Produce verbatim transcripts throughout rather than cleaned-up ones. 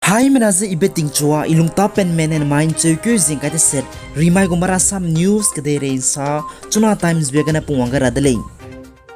Haimena ze I Betingchua, I lungtapenme ne nemai ’ncheukeu zing kai deset rimai gu Marasam News kedeirei ’nsa, Chuna Times be gene pungwang gai ra de lei.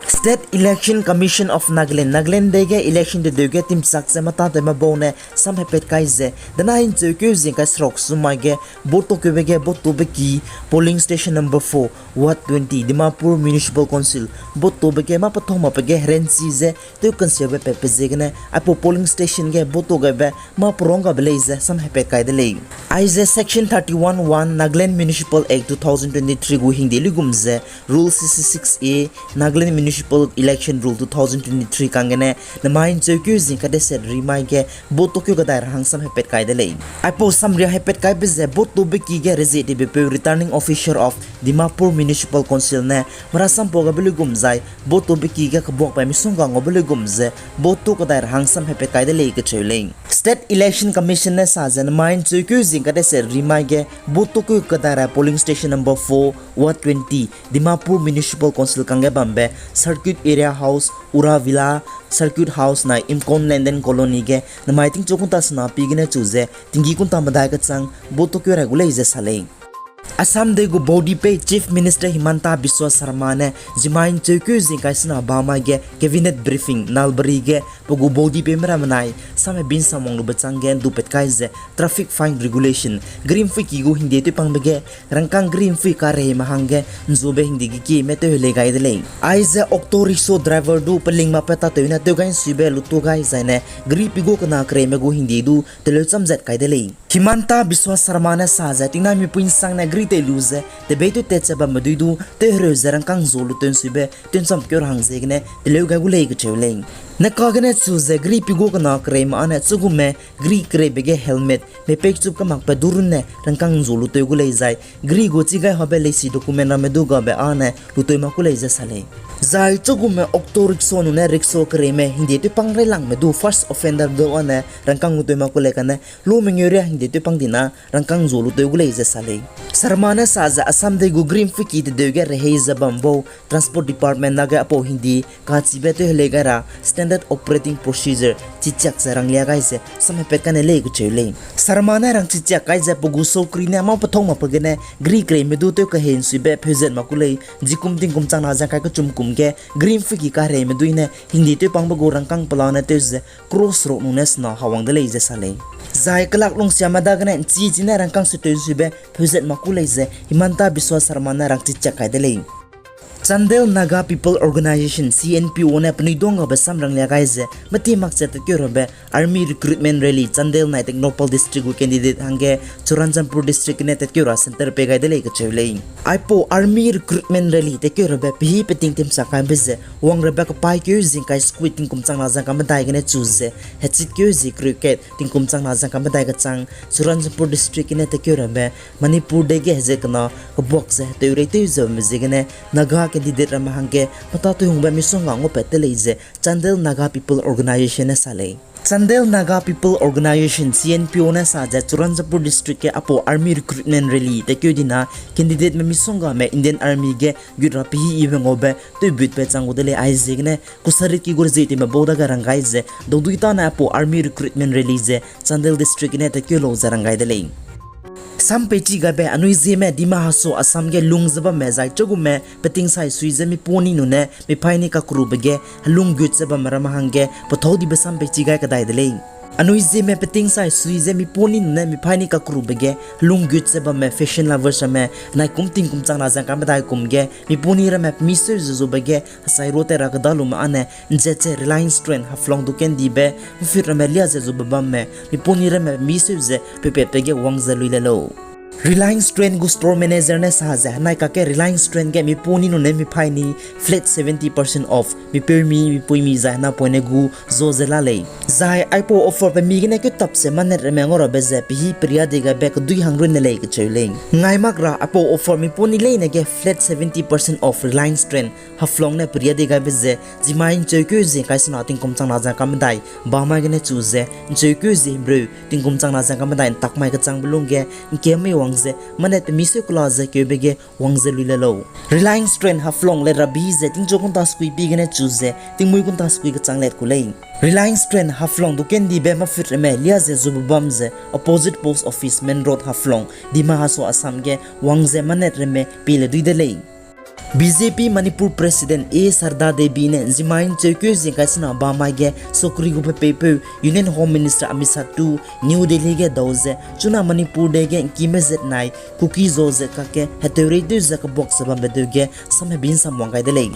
State Election Commission of Nagaland, Nagaland dei ge election tedeu ge timchak ze mâtâtewme bau ne samhepat kai ze, denai ’ncheukeu zing kai seruk sumai ge, vote tokeube ge vote tobeki polling station number four, Ward twenty, Dimapur Municipal Council, vote tobe ge mâ pethau makbe ge herenchi ze tew kansiabe patbe ziegene, aipau polling station ge vote togaibe mâ perong gabe lei ze samhepat kai de lei. Aize Section thirty-one one Nagaland Municipal Act two thousand twenty-three gu hingde luigum ze Rule sixty-six A, Nagaland Municipal Election Rule two thousand twenty-three kanggene, nemai ’ncheukeu zing kai deset rimai ge vote tokeu kadai ra hang samhepat kai de lei. Aipau samria hepat kaibe ze vote tobeki ge rezietebepeu Returning Officer of Dimapur Municipal Council ne Marasam pau gabe luigum zai vote tobeki ge kebuakbe misongga ngaube luigum ze vote to kadai ra hang samhepat kai de lei kacheu lei. State Election Commission ne sa ze nemai ’ncheukeu zing kai deset rimai ge vote tokeu kadai ra polling station number four, Ward twenty, Dimapur Municipal Council kangge bambe Circuit Area House, Ura Villa, Circuit House nai Imkon Landen Colony ge nemai tingchu kunta sena pi gene chu ze tinggi kunta medai kechang vote tokeu rai gu lei ze sa lei. Assam dei gu baudipei Chief Minister Himanta Biswa Sarma ne zimai ’ncheukeu zing kai sena bamai ge Cabinet Briefing Nalbari ge pe gu baudipei mera menai samhebi ’nsamwang lube changge ’ndupat kai ze traffic fine regulation, gari ’mpuiki gu hingde tewpangbe ge rangkâng gari ’mpui kareime hangge ’nzube hingde gekieme tewhelei gai de lei. Aize auto rickshaw driver du peling makpat tâtew ne tewgai ’nsuibe lutu gai zaine gari pigua kena kereime gu hingde du teleu cham zat kai de lei. Himanta Biswa Sarma ne sa ze tingnai mipui ’nsangne gari tei lu ze tebei tewtat ze bamme dui du tewhereu ze rangkâng zu lutew ’nsuibe tew ’ncham keu ra hang ziegene teleu gai gu lei kacheu lei. Neka gene chu ze gari pigua kena kereime âne chugume gari kereibe ge helmet, mepei chup kemakpe du runne rangkâng zu lutew gu lei zai gari gu chi gai habe leisi document ramme du gabe âne lutew mak ku lei ze sa lei. Zai chugume auto rickshaw nune rickshaw kereime hingde tewpang railangme du first offender du âne rangkâng lutew mak ku lei kane lu mengeu ria hingde tewpang dina rangkâng zu lutew gu lei ze sa lei. Sarma ne sa ze Assam dei gu gari ’mphuiki tedeu ge rehei ze bam bau Transport Department dage aipau hingde kachibe tewhelei gai ra Standard Operating Procedure chichiak ze ranglia gai ze samhepat kane lei kacheu lei. Sarma ne rangchichiak kai ze pe gu sokri ne mâ pethau makbe gene gari kereime du tew kahei ’nsuibe pheuzat mak ku lei, zikum tingkum chang na zang kai kechum kum ge gari ’mphuiki kahereime dui ne hingde tewpangbe gu rangkâng pelane tew ze crossroad nune sena hawang de lei ze sa lei. Zai kelak lungsiame dagene ’nchi chine rangkâng setew ’nsuibe pheuzat mak ku lei ze Himanta Biswa Sarma ne rangchichiak kai de lei. Chandel Naga People Organisation, C N P O ne penui duanggabe sam ranglia gai ze meti mak ze tatkeu rabe Army Recruitment Rally Chandel nai Tengnoupal District gu candidate hangge Churachandpur District gene tatkeu ra centre pei gai de lei kacheu lei. Aipau Army Recruitment Rally tatkeu rabe pehî peting timsa kaibe ze wang rabe kepaîkeu zing kai squad tingkum chang na zang ka medai gene chu ze hechitkeu zi cricket tingkum chang na zang ka medai kechang Churachandpur District gene tatkeu rabe Manipur dei ge hezat kena kebuak ze heteurei tew ze bamme ziegene Naga candidate ramme hangge petâtewhungbe misongga ngupat te lei ze Chandel Naga People Organisation ne sa lei. Chandel Naga People Organisation, C N P O ne sa ze Churachandpur District ge aipau Army Recruitment Rally tatkeu dina candidateme misonggame Indian Army ge gut ra pehî yibe ngaube tewbutbe chang gu de lei aiziegene kusaritki gu rezietime bau dage rang gai ze daudui tâne aipau Army Recruitment Rally ze Chandel District gene tatkeu lau ze rang gai de lei. Sam peichi gaibe anui Zeme Dima Hasao Assam ge lung ze bamme zai chugume peting sai sui ze mipuni nune mipaîni kakerube ge helung gut ze bamme ramme hangge pethâu dibe sam peichi gai kadai de lei. Anui Zeme peting sai sui ze mipuni nune mipaîni kakerube ge helung gut ze bamme fashion lovers ramme nai kum tingkum chang na zang ka medai kum ge mipuni ramme pemi seu ze zube ge hesai ro tat ra kedalume âne ’nzat ze Reliance Trend Haflong du kendibe mfut ramme lia ze zube bamme mipuni ramme pemi seu ze peupatbe ge wang ze lui le lau. Reliance Trend gu store manager ne sa ze henai kakge Reliance Trend ge mipuni nune mipaîni flat seventy percent off, mipeumi mipuimi zai henapoine gu zo ze la lei. Zai aipau offer pemi gene keutap ze manet ramme ngau rabe ze pehî peria dei gaibe kedui hang runne lei kacheu lei. Ngai mak ra aipau offer mipuni leine ge flat seventy percent off Reliance Trend Haflong ne peria dei gaibe ze zimai ’ncheukeu zi ’ngkai sena tingkum chang na zang ka medai bamai gene chu ze ’ncheukeu zi himreu tingkum chang na zang ka medai ’ntak mai kechangbe lungge ’ngkemei wang ze manet pe mi seu kela ze keube ge wang ze lui le lau. Reliance train Haflong le rabi ze tingchu kunta sukui pi gene chu ze tingmui kunta sukui kechang let ku lei. Reliance train Haflong du kendibe mafut ramme lia ze zube bam ze opposite post office main road Haflong, Dima Hasao Assam ge wang ze manet ramme pi le dui de lei. B J P Manipur President A Sarda Devi ne zimmai ncheukeu zingkai sena bamai ge sokri gu pepeipeu Union Home Minister Amit Shah tu New Delhi ge dau ze chuna Manipur dei ge ngkime zet nai Kuki-Zo zet kakge heteurei tew ze kebuak ze bambe deu ge samhebin samwang gai de lei.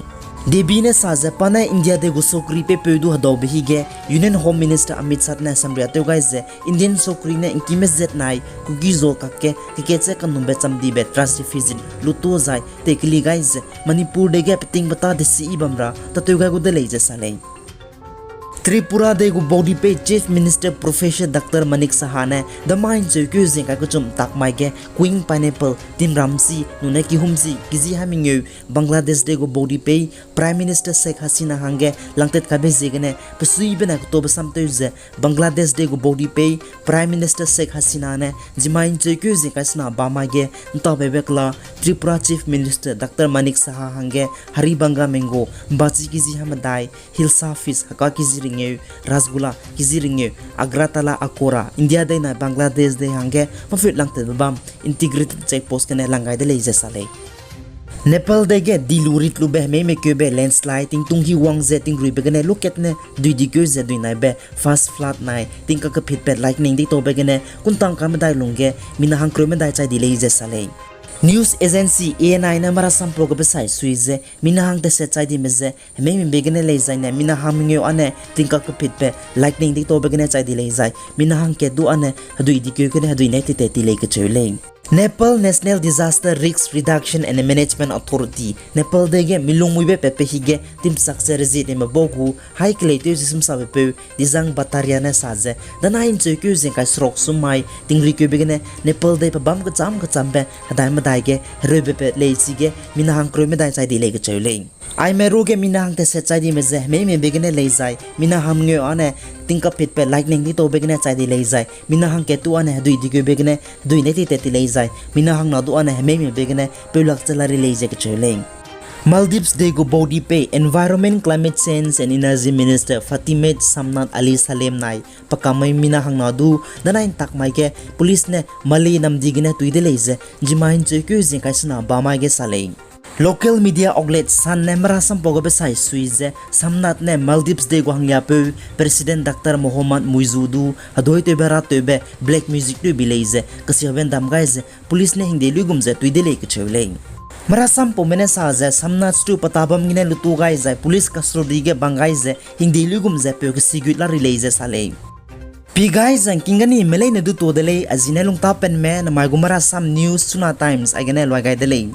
Devi ne sa ze pa ne India dei gu sokri peipeu du hedaube hi ge Union Home Minister Amit Shah ne samria tew gai ze Indian sokri ne ngkime zet nai Kuki-Zo kakge keketse kanumbe chamdibe trust deficit luto zai tei keli gai ze Manipur dei ge peting peta desi bam ra tatew gai gu de lei ze sa lei. Tripura dei gu baudipei Chief Minister Professor Doctor Manik Saha ne damai ncheukeu zingkai kechum takmai ge queen pineapple timramsi nune kihumsi kiji hamingeu Bangladesh dei gu baudipei Prime Minister Sheikh Hasina hangge langtat kaibe ziegene pesuibe ne ketobe samtew ze Bangladesh dei gu baudipei Prime Minister Sheikh Hasina ne zimmai ncheukeu zingkai sena bamai ge ntaubebe kela Tripura Chief Minister Doctor Manik Saha hangge Haribanga mango mbachi kiji hamedai, Hilsa fish heka kiji ringeu, rasgulla kiji ringeu, Agartala akora, India dei nai Bangladesh dei hangge mafut langtatbe bam integrated check post gene lang gai de lei ze sa lei. Nepal dei ge dilu ritlube hemeime keube landslide tingtung hi wang ze tingruibe gene lukat ne dui dikeu ze dui naibe flash flood nai tingkak kepitbe lightning deitaube gene kuntang kamedai lungge mina hangkreu medai chai di lei ze sa lei. News agency A N I ne marasampau gabe sai sui ze mina hang teset chai dime ze hemeimebe gene lei zaine mina hang mengeu âne tingkak kepitbe lightning deitaube gene chai di lei zai mina hangkat du âne hedui dikeu gene hedui ne teitat ti lei kacheu lei. Nepal National Disaster Risk Reduction and Management Authority, Nepal dei ge milung muibe patpe hi ge timchak ze rezietneme bau gu hai keleitew ze simsabepeu Dizang Bhattaria ne sa ze danai ncheukeu zingkai seruk sum mai tingrikeube gene Nepal dei pebâm kechâm kechâmbe hedai medai ge hereube pat lei chige mina hangkreu medai chai di lei kacheu lei. Aime ruge mina hang teset chai dime ze hemeimebe gene lei zai mina hang mengeu âne tingkak pitbe lightning deitaube gene chai di lei zai mina hangkat du âne hedui dikeube gene hedui ne teitat ti lei zai mina hang na du âne hemeimebe gene peulak che la ri lei ze kacheu lei. Maldives dei gu baudipei Environment, Climate Change and Energy Minister Fatimah Samnath Ali Salem nai pekammai mina hang na du danai ntakmai ge police ne Malé namdi gene tui de lei ze zimmai ncheukeu zingkai sena bamai ge sa lei. Local media outlet Sun ne marasampau gabe sai sui ze Samnath ne Maldives dei gu hangliapeu President Doctor Mohammad Muizzu du heduitewbe ratewbe black music tew bi lei ze kesiabe ndam gai ze police ne hingdei luigum ze tui de lei kacheu lei. Marasampaume ne sa ze Samnath stu pata bam gene lutu gai zai police custody ge bang gai ze hingdei luigum ze peu kesigut la ri lei ze sa lei. Pi gai zangking gani me leine du tuâ de lei, a zine lungtapenme namai gu marasam news Chuna Times aigene luai gai de lei.